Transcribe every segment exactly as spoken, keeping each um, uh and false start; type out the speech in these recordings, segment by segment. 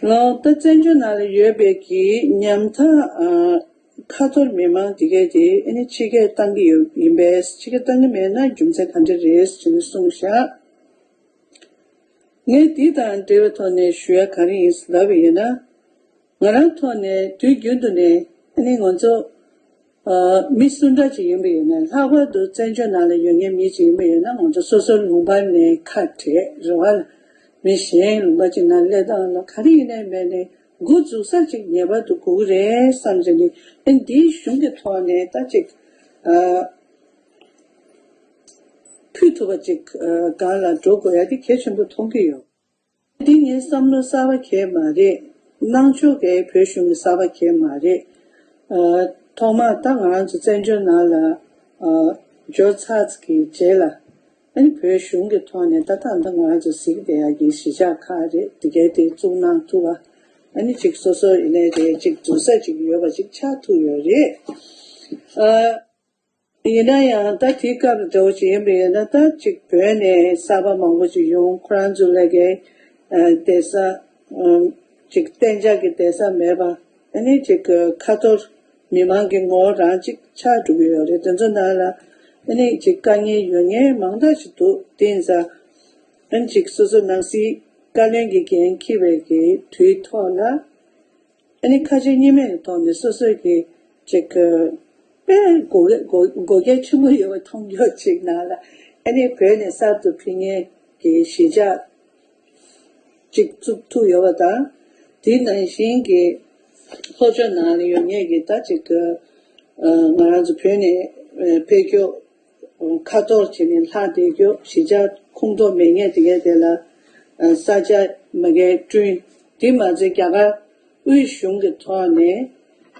ལགས། ད་བཙན་བྱོལ་ནང་ལ་ཡོད་པའི་གི་ཉམ་ཐག་ཨ་ཁ་ཐོར་མི་མང་དེ་གས་དེ་ཨ་ནི་ཕྱི་སྐད་བཏང་གི་ཡོད་ཡིན་པས། ཕྱི་སྐད་བཏང་གི་མེད་ན་རྒྱུ་མཚན་ག་འདྲ་རེད་ཅེས་ནས་གསུངས་བཞག། ངས་འདི་དང་འབྲེལ་བའི་ཐོག་ནས་ཞུ་ཡ་ག་རེ་ཡིན་ལབ་པ་ཡིན་ན། ང་རང་ཐོག་ནས་དུས་རྒྱུན་དུ་ནས་ཨ་ནི་ང་ཚོ་ཨ་མི་སུ་འདྲ་ཅིག་ཡིན་པ་ཡིན་ན། ལྷག་པར་དུ་བཙན་བྱོལ་ནང་ལ་ཡོད་མཁན་མི་ཅིག་ཡིན་པ་ཡིན་ན། ང་ཚོ་སོ་སོའི་ལུང་པ་ནས་ཁ་བྲལ་རེད་བ། མི་གཞན་ལུང་པ་ཅིག་ནང་སླེབས་སྟངས་ལ་ག་རེ་ཡིན་ནའི་མེད་ནའི་འགོ་འཛུགས་ས་ཅིག་ངེས་པར་དུ་དགོས་ཀྱི་རེད་བསམ་བྱས་ནས། ཨ་ནི་འདིའི་གཞུང་གི་ཐོག་ནས་ད་ཅིག་ཨ་ཕུལ་ཐུབ་པ་ཅིག་ཨ་སྒང་ལ་འགྲོ་དགོས་ཡ་དེ་གལ་ཆེན་པོ་མཐོང་གི་ཡོད། འདི་ངའི་བསམ་བློ་གསར་པ་གང་ཡང་མ་རེད། གནང་ཕྱོགས་ཀྱི་བོད་གཞུང་གི་གསར་པ་གང་ཡང་མ་རེད། ཨ་ཐོག་མར་ད་ང་རང་ཚོ་བཙན་བྱོལ་ནང་ལ་ཨ་འབྱོར་ཚར་གྱི་རྗེས་ལ། ཨ་ནི་བོད་གཞུང་གི་ཐོག་ནས་ད་ལྟ་ད་ང་རང་ཚོ་གཟིགས་བསྡད་ཡག་གི་གཞིས་ཆགས་ཁག་རེད། དེ་གའི་དེ་བཙུགས་གནང་ཐུབ་པ། ཨ་ནི་ཅིག་སོ་སོ་ཡིན་ནའི་རེད། ཅིག་འཛུལ་ས་ཅིག་ཡོད་པ་ཅིག་ཆགས་ཐུབ་ཡོད་རེད། ཨ། ཡིན་ན་ཡང་ད་དེའི་སྐབས་ལ་འདྲ་བོ་ཅིག་ཡིན་པ་ཡིན་ན། ད་ཅིག་བོད་ནས་གསར་པ་མང་པོ་ཅིག་ཡོང་། ཁོ་རང་ཚོ་ལ་གའི་ཨ་བསྡད་ས་ཨ་ཅིག་གཏན་འཇགས་ཀྱི་བསྡད་ས་མེད་པ། ཨ་ནི་ཅིག་ཁ་ཐོར་མི་མང་གི་ངོ་བོ་རང་ཅིག་ཆགས་འགྲོ་གི་ཡོད་རེད། དེ་ཚོ་ནང་ལ་ཨ་ནི་ཅིག་དཀའ་ངལ་ཡོད་མཁན་མང་དག་ཅིག་འདུག། དེ་ཡིན་ཙང་ཨ་ནི་ཅིག་སོ་སོ་ནང་སྲིད་བཀའ་བློན་གྱི་འགན་འཁྱེར་བའི་གི་དུས་ཐོག་ལ། ཨ་ནི་ཁ་ཆེ་གཉིས་མེད་ཀྱི་ཐོག་ནས་སོ་སོའི་གི་ཅིག་གི་དཔེ་དགོས་དགོས་དགོས་གལ་ཆེན་པོ་ཡོད་པ་མཐོང་རྒྱུ་ཅིག་ནང་ལ། ཨ་ནི་བོད་ནས་གསར་དུ་ཕེབས་མཁན་གྱི་གཞིས་ཆགས་ཅིག་བཙུགས་ཐུབ་ཡོད་པ་དང་། དེ་ནང་བཞིན་གྱི་ལྷོ་ཕྱོགས་ནང་ལ་ཡོད་མཁན་གྱི་ད་ཅིག་གི་ང་རང་ཚོ་བོད་ནས་ཕེབས་རྒྱུ། ཁ་ཐོར་བྱས་ནས་ལྷག་བསྡད་རྒྱུ། གཞིས་ཆགས་ཁོངས་གཏོགས་མེད་མཁན་དེ་གས་དེ་ལ་ས་ཆ་མ་གས་བསྐྲུན། དེ་མ་ཚད་རྒྱ་གར་དབུས་གཞུང་གི་ཐོག་ནས་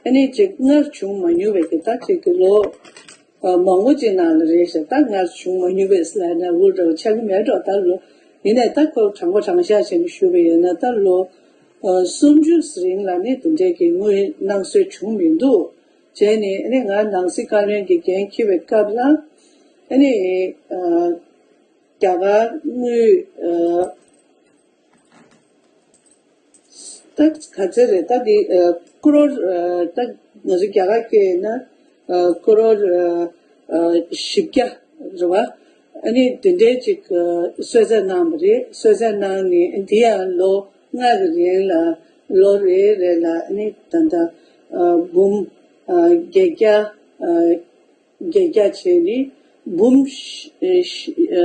ཨ་ནི་ཅིག་སྔར་བྱུང་མ་མྱོང་བའི་གི་ད་ཅིག་གི་ལོ་མང་པོ་ཅིག་ནང་ལ་རེད་ཤག། ད་སྔར་བྱུང་མ་མྱོང་བའི་ལབ་ན་འུར་འདྲ་བོ་ཆགས་ཀྱི་མེད་འགྲོ། ད་ལོ་ཡིན་ནའི་ད་ཁོ་དྲང་པོ་དྲང་བཞག་བྱས་ནས་ཞུས་པ་ཡིན་ན། ད་ལོ་སུམ་ཅུ་རིང་ལ་ནི་དེ་འདྲའི་གི་དངུལ་གནང་སྲོལ་བྱུང་མི་འདུག། བྱས་ནས་ཨ་ནི་ང་ནང་སྲིད་བཀའ་བློན་གྱི་འགན་འཁྱེར་བའི་སྐབས་ལ། ཨ་ནི་ཨ་རྒྱ་གར་དངུལ་ཨ་ད་ག་ཚད་རེད། ད་འདི་ཨ་ཀོ་རོར་ཨ་ད་ང་ཚོ་རྒྱ་གར་སྐད་ཡིན་ན་ཨ་ཀོ་རོར་ཨ་ཨ་བཞི་བརྒྱ་རེད་བ། ཨ་ནི་དེ་འདྲའི་ཅིག་ཨ་གསོལ་སྩལ་གནང་བ་རེད། གསོལ་སྩལ་གནང་ནས་འདི་ཡང་ལོ་ལྔ་གི་རིང་ལ་ལོ་རེ་རེ་ལ་ཨ་ནི་ད་ལྟ་ཨ་འབུམ་ཨ་བརྒྱད་བརྒྱ་ཨ་བརྒྱད་བརྒྱ་བྱས་ནས་འབུམ་བཞི་ཨ་བཞི་ཨ་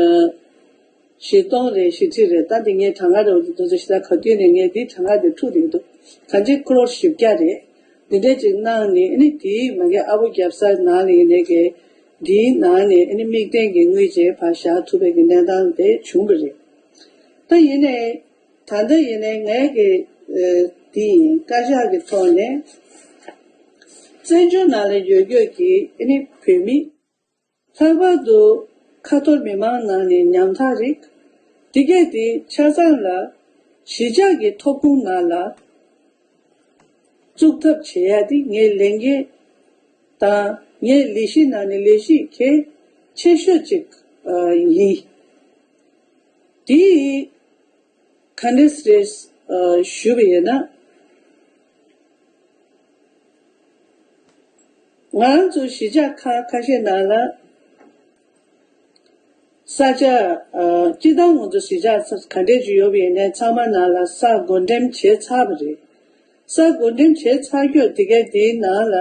བཞི་སྟོང་རེ་བཞི་ཁྲི་རེ། ད་འདི་ངས་གྲངས་ཀ་འདྲ་བོ་འདི་དུས་ཚོད་ཞེ་དྲག་ག་དུས་ནས་ངས་འདི་གྲངས་ཀ་འདི་འཁྲུག་བསྡད་ཀྱི་འདུག། གང་ཅི་ཀོ་རོར་བཞི་བརྒྱ་རེད། འདི་འདྲས་ཅིག་གནང་ནས་ཨ་ནི་དེའི་མ་གི་ཨ་བོ་རྒྱབ་ས་ནང་ལ་ཡིན་ནའི་གི་འདིའི་ནང་ནས་ཨ་ནི་དམིགས་བརྟེན་གྱི་དངུལ་ཅིག་ཕར་བཞག་ཐུབ་པའི་གི་གནས་སྟངས་དེ་བྱུང་བ་རེད། ད་ཡིན་ནའི་ད་ལྟ་ཡིན་ནའི་ངའི་གི་ཨ་འདི་ཡིན། བཀའ་ཤག་གི་ཐོག་ནས་བཙན་བྱོལ་ནང་ལ་ཡོད་རྒྱུ་གི་ཨ་ནི་བོད་མི། ལྷག་པར་དུ་ཁ་ཐོར་མི་མང་ནང་ནས་ཉམ་ཐག་རིགས་དེ་གས་དེ་ཆ་ཚང་ལ་གཞིས་ཆགས་ཀྱི་ཐོབ་ཁུངས་ནང་ལ་བཙུགས་ཐབས་བྱེད་ཡ་དེ་ངའི་ལས་འགན་དང་ངའི་ལས་གཞི་ནང་ནས་ལས་གཞི་གལ་ཆེ་ཤོས་ཅིག་ཨ་ཡིན། དེ་ག་འདྲས་རེད་ཨ་ཞུས་པ་ཡིན་ན། ང་རང་ཚོ་གཞིས་ཆགས་ཁག་ཁ་ཤས་ནང་ལ་ས་ཆ་ཨ་སྤྱིར་བཏང་ང་ཚོ་གཞིས་ཆགས་ག་འདྲས་ཅིག་ཡོད་པ་ཡིན་ནའི་ཚང་མ་ནང་ལ་ས་བགོ་འགྲེམས་བྱས་ཚར་བ་རེད། ས་བགོ་འགྲེམས་བྱས་ཚར་རྒྱུ་དེ་གའི་དེའི་ནང་ལ་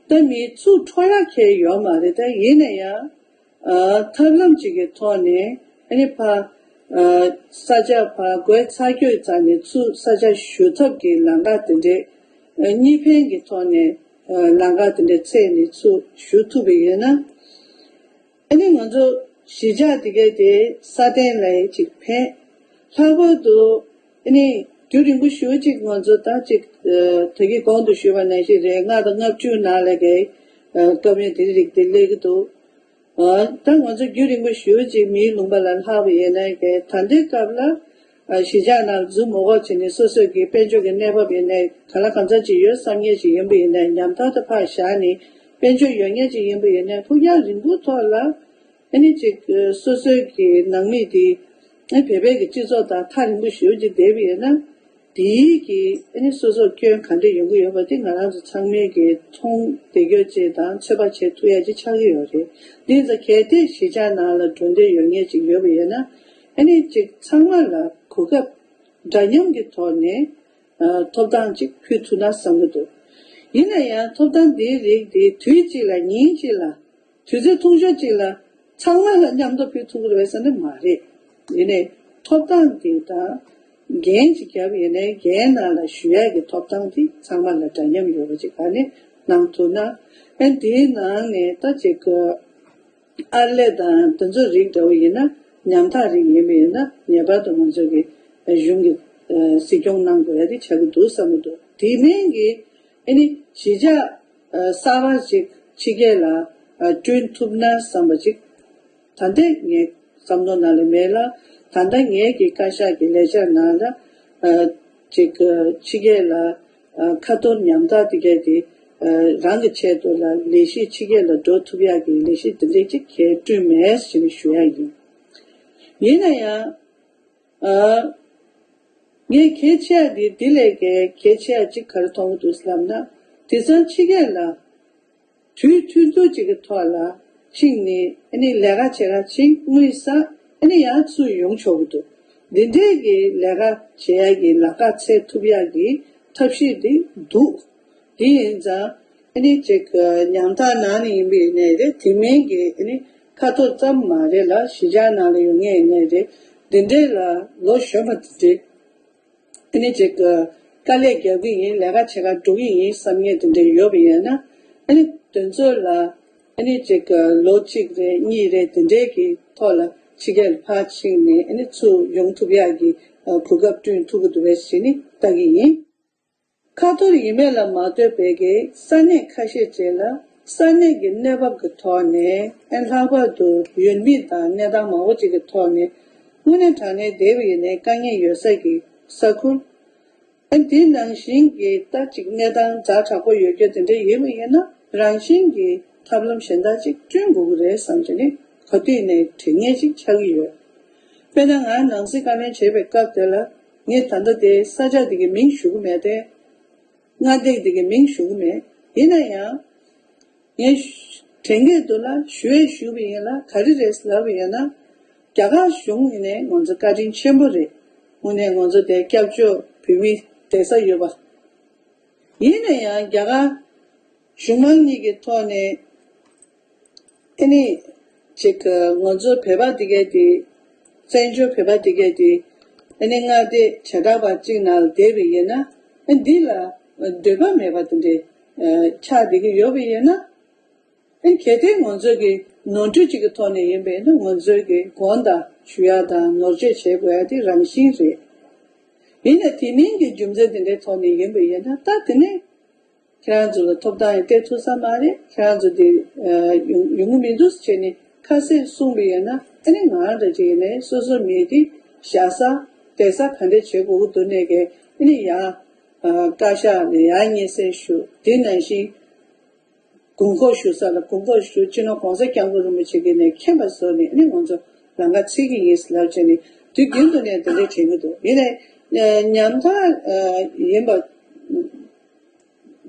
ད་མི་ཚུར་འཕྲོ་ཡག་གལ་ཡོད་མ་རེད། ད་ཡིན་ན་ཡང་། ཨ་ཐབས་ལམ་ཅིག་གི་ཐོག་ནས་ཨ་ནི་ཕ་ཨ་ས་ཆ་ཕ་བགོས་ཚར་རྒྱུའི་རྩ་ནས་ཚུར་ས་ཆ་ཞུ་ཐབས་ཀྱི་ལམ་ཁ་དེ་འདྲས་ཨ་གཉིས་ཕན་གྱི་ཐོག་ནས་ཨ་ལམ་ཁ་དེ་འདྲས་བཙལ་ནས་ཚུར་ཞུ་ཐུབ་པ་ཡིན་ན། ཨ་ནི་ང་ཚོ་གཞིས་ཆགས་དེ་གའི་དེ་སྲ་བརྟན་ལ་ཡང་ཅིག་ཕན། ལྷག་པར་དུ་ཨ་ནི་རྒྱུན་རིང་པོ་ཞེ་པོ་ཅིག་ང་ཚོ་ད་ཅིག་ཨ་ད་གིན་གོང་དུ་ཞུས་པ་ནང་བཞིན་རེད། ལྔ་དང་ལྔ་བཅུ་ནང་ལ་གའི་ཨ་བཀའ་བློན་དེ་རིགས་དེ་སླེབས་ཀྱི་འདུག། ཨ་ད་ང་ཚོ་རྒྱུན་རིང་པོ་ཞེ་པོ་ཅིག་མིའི་ལུང་པ་ལ་ལྷག་པ་ཡིན་ནའི་གའི་ད་ལྟའི་སྐབས་ལ་ཨ་གཞིས་ཆགས་ནང་འཛུལ་མ་དགོས་བྱས་ནས་སོ་སོའི་གི་དཔལ་འབྱོར་གྱི་གནས་བབ་ཡིན་ནའི་ག་ལ་གང་འཚམ་ཅིག་ཡོད་བསམ་མཁན་ཞིག་ཡིན་པ་ཡིན་ནའི་ཉམ་ཐག་དེ་ཕར་བཞག་ནས་དཔལ་འབྱོར་ཡོད་མཁན་ཅིག་ཡིན་པ་ཡིན་ནའི་ཕུགས་རྒྱང་རིང་པོའི་ཐོག་ལ་ཨ་ནི་ཅིག་སོ་སོའི་གི་ནང་མི་དེ་ཨ་བོད་པའི་གི་སྤྱི་ཚོགས་དང་ཐག་རིང་པོ་ཞེ་པོ་ཅིག་བསྡད་པ་ཡིན་ན། དེའི་གི་ཨ་ནི་སོ་སོར་སྐྱོན་ག་འདྲ་ཡོང་གི་ཡོད་པ་དེ་ང་རང་ཚོ་ཚང་མས་གི་མཐོང་བདེ་སྐྱོ་བྱེད་དང་ཚོད་དཔག་བྱེད་ཐུབ་ཡ་ཅིག་ཆགས་ཀྱི་ཡོད་རེད། འདི་ཚོ་གལ་ཏེ་གཞིས་ཆགས་ནང་ལ་འགྲོ་འདོད་ཡོད་མཁན་ཅིག་ཡོད་པ་ཡིན་ན། ཨ་ནི་ཅིག་ཚང་མ་ལ་གོ་སྐབས་འདྲ་མཉམ་གྱི་ཐོག་ནས་ཨ་ཐོབ་ཐང་ཅིག་ཕུལ་ཐུབ་ན་བསམ་གྱི་འདུག་ཡིན་ན་ཡང་ཐོབ་ཐང་འདིའི་རིགས་དེ་དུས་གཅིག་ལ་ཉིན་གཅིག་ལ་དུས་ཚོད་ཐུང་ཤོས་གཅིག་ལ་ཚང་མ་ལ་མཉམ་དུ་ཕུལ་ཐུབ་ཀྱི་རེད་ཟེར་ན་མ་རེད། ཡིན་ནའི་ཐོབ་ཐང་དེ་དང་འགན་ཅིག་བརྒྱབ་ཡོད་ནའི་འགན་ནང་ལ་ཞུགས་ཡག་གི་ཐོབ་ཐང་དེ་ཚང་མ་ལ་འདྲ་མཉམ་ཡོད་པ་ཅིག་ག་ནས་གནང་ཐུབ་ན། ཨ་ནི་དེའི་ནང་ནས་ད་ཅིག་ཨར་ལས་དང་དེ་ཚོ་རིགས་འདྲ་བོ་ཡིན་ན། ཉམ་ཐག་རིགས་ཡིན་པ་ཡིན་ན་ངེས་པར་དུ་ང་ཚོ་གི་གཞུང་གི་སྲིད་སྐྱོང་གནང་དགོས་ཡ་དེ་ཆགས་ཀྱི་འདུག་བསམ་གྱི་འདུག་དེ་མིན་གྱི་ཨ་ནི་གཞིས་ཆགས་ཨ་གསར་པ་ཞིག་ཕྱི་རྒྱལ་ལ་ཨ་བསྐྲུན་ཐུབ་ན་བསམ་པ་ཅིག་ད་ལྟ་ངའི་བསམ་བློ་ནང་ལ་མེད་ལ། ད་ལྟ་ངའི་གི་བཀའ་ཤག་གི་ལས་འཆར་ནང་ལ་ཨ་ཅིག་ཨ་ཕྱི་རྒྱལ་ལ་ཨ་ཁ་ཐོར་ཉམ་ཐག་དེ་གས་དེ་ཨ་རང་གི་ཆེད་དུ་ལ་ལས་གཞི་ཕྱི་རྒྱལ་ལ་འགྲོ་ཐུབ་ཡག་གི་ལས་གཞི་དེ་འདྲས་ཅིག་གས་བསྐྲུན་མེད་ཞེས་ནས་ཞུ་ཡག་ཡིན། ཡིན་ན་ཡང་ཨ་ངས་གལ་ཆེ་ཡ་འདི་འདི་ལས་ཀའི་གལ་ཆེ་ཡ་གཅིག་ག་རེ་མཐོང་གི་འདུག་ལབ་ན། དེང་སང་ཕྱི་རྒྱལ་ལ་དུས་ཐུང་ཐུང་གཅིག་གི་ཐོག་ལ་ཕྱིན་ནས་ཨ་ནི་ལས་ཀ་བྱེད་ག་ཕྱིན་དངུལ་བསགས་ཨ་ནི་ཡང་ཚུར་ཡོང་ཆོག་གི་འདུག་འདི་འདྲའི་གི་ལས་ཀ་བྱེད་ཡ་གི་ལམ་ཁ་འཚོལ་ཐུབ་ཡ་གི་ཐབས་ཤེས་འདི་འདུག་དེ་ཡིན་ཙང་ཨ་ནི་ཅིག་ཉམ་ཐག་ནང་ནས་ཡིན་པ་ཡིན་ནའི་རེད། དེ་མིན་གྱི་ཨ་ནི་ཁ་ཐོར་ཙམ་མ་རེད་ལ། གཞིས་ཆགས་ནང་ལ་ཡོད་མཁན་ཡིན་ནའི་རེད། འདི་འདྲའི་ལ་ལོ་གཞོན་པ་འདི་འདྲའི་ཨ་ནི་ཅིག་དཀའ་ལས་རྒྱག་གི་ཡིན། ལས་ཀ་བྱེད་ག་འགྲོ་གི་ཡིན་བསམ་མཁན་དེ་འདྲ་ཡོད་པ་ཡིན་ན། ཨ་ནི་དེ་ཚོ་ལ་ཨ་ནི་ཅིག་ལོ་གཅིག་རེ་གཉིས་རེ་དེ་འདྲའི་གི་ཐོག་ལ་ཕྱི་རྒྱལ་ཕར་ཕྱིན་ནས་ཨ་ནི་ཚུར་ཡོང་ཐུབ་ཡག་གི་གོ་སྐབས་བསྐྲུན་ཐུབ་ཀྱི་འདུག་པས་ཞེས་ནི་ལྟ་གི་ཡིན། ཁ་ཐོར་ཡིན་མེད་ལ་མ་ལྟོས་པའི་གི་ས་གནས་ཁ་ཤས་ཅིག་ལ་ས་གནས་ཀྱི་གནས་བབ་ཀྱི་ཐོག་ནས་ཨ་ལྷག་པར་དུ་ཡུལ་མི་དང་གནས་སྟངས་མང་པོ་ཅིག་གི་ཐོག་ནས་དངོས་གནས་དྲང་གནས་བསྡད་པ་ཡིན་ནའི་དཀའ་ངལ་ཡོད་ས་ཀྱི་ས་ཁུལ། ཨ་འདི་ནང་བཞིན་གྱི་ད་ཅིག་གནས་སྟངས་ཛ་དྲག་པོ་ཡོད་རྒྱུ་དེ་འདྲ་ཡིན་པ་ཡིན་ན། རང་བཞིན་གྱི་ཐབས་ལམ་གཞན་དག་ཅིག་བསྐྲུན་དགོས་ཀྱི་རེད་བསམ་བྱས་ནས་ག་དུས་ནས་དྲན་མཁན་ཅིག་ཆགས་ཀྱི་ཡོད། དཔེར་ན་ང་ནང་སྲིད་བཀའ་བློན་བྱེད་པའི་སྐབས་དེ་ལ་ངས་ད་ལྟ་དེ་ས་ཆ་དེ་གི་མིང་ཞུ་གི་མེད་དེ། མངའ་སྡེ་དེ་གི་མིང་ཞུ་གི་མེད། ཡིན་ན་ཡང་། ངས་དྲན་གྱི་འདུག་ལ་ཞུ་ཡས་ཞུས་པ་ཡིན་ལ། ག་རེ་རེད་ལབ་པ་ཡིན་ན། རྒྱ་གར་གཞུང་ཡིན་ནའི་ང་ཚོ་བཀའ་དྲིན་ཆེན་པོ་རེད། དངོས་གནས་ང་ཚོ་དེ་སྐྱབས་བཅོལ་བོད་མི་བསྡད་ས་ཡོད་པ། ཡིན་ན་ཡང་རྒྱ་གར་གཞུང་མང་གཉིས་ཀྱི་ཐོག་ནས་ཨ་ནི་ཅིག་ང་ཚོ་བོད་པ་དེ་གས་དེ་བཙན་བྱོལ་བོད་པ་དེ་གས་དེ་ཨ་ནི་མངའ་སྡེ་བྱེ་བྲག་པ་གཅིག་ནང་ལ་བསྡད་པ་ཡིན་ན། ཨ་འདི་ལ་འདོད་པ་མེད་པ་དེ་འདྲའི་ཆགས་བསྡད་ཀྱི་ཡོད་པ་ཡིན་ན། ཨ་གལ་ཏེ་ང་ཚོས་ཀྱི་ནོར་འཁྲུལ་གཅིག་གི་ཐོག་ནས་ཡིན་པས་ན་ང་ཚོས་ཀྱི་དགོངས་དག་ཞུ་ཡ་དང་ནོར་བཅོས་བྱེད་དགོས་ཡ་དེ་རང་བཞིན་རེད། ཡིན་ན་དེ་མིན་གྱི་རྒྱུ་མཚན་དེ་འདྲའི་ཐོག་ནས་ཡིན་པ་ཡིན་ན། ད་དེ་ནས་ཁྱེད་རང་ཚོ་ལ་ཐོབ་ཐང་ཡང་སྤྲད་ཐུབ་ས་མ་རེད། ཁྱེད་རང་ཚོ་དེ་ཡོང་ཡོང་གི་མི་འདུག་ཟེར་ནས་ཁ་གསལ་གསུངས་པ་ཡིན་ན། ཨ་ནི་ང་རང་འདྲ་ཅིག་ཡིན་ནའི་སོ་སོ་མི་དེ་བཞག་ས་བསྡད་ས་ག་འདྲ་བྱེད་དགོས་ཀྱི་འདུག་ནས་ཀྱི་ཨ་ནི་ཡང་བཀའ་ཤག་ནས་ཡང་སྙན་སེང་ཞུ། དེ་ནང་བཞིན། དགོས་མཁོ་ཞུ་ས་ལ་དགོས་མཁོ་ཞུ། སྤྱི་ནོར་༸གོང་ས་༸སྐྱབས་མགོན་རིན་པོ་ཆེ་གིས་ནས་མཁྱེན་པ་བཟོས་ནས་ནི་ང་ཚོ་ལམ་ཁ་འཚོལ་གྱི་ཡིན་ལབ་བྱས་ནས་དུས་རྒྱུན་དུ་ནས་དེ་འདྲ་དྲན་གྱི་འདུག་ཡིན་ནའི་ཉམ་ཐག་ཡིན་པ་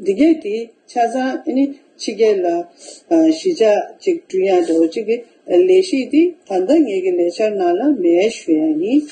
འདི་གས་དེ་ཆ་ཚང་ནི་ཕྱི་རྒྱལ་ལ་གཞིས་ཆགས་ཅིག་བསྐྲུན་ཡ་འདྲ་བོ་ཅིག་གི་ལས་གཞི་དེ་ད་ལྟ་ངེད་ཀྱི་ལས་འཆར་ནང་ལ་མེད་ཞུ་ཡ་ཡིན།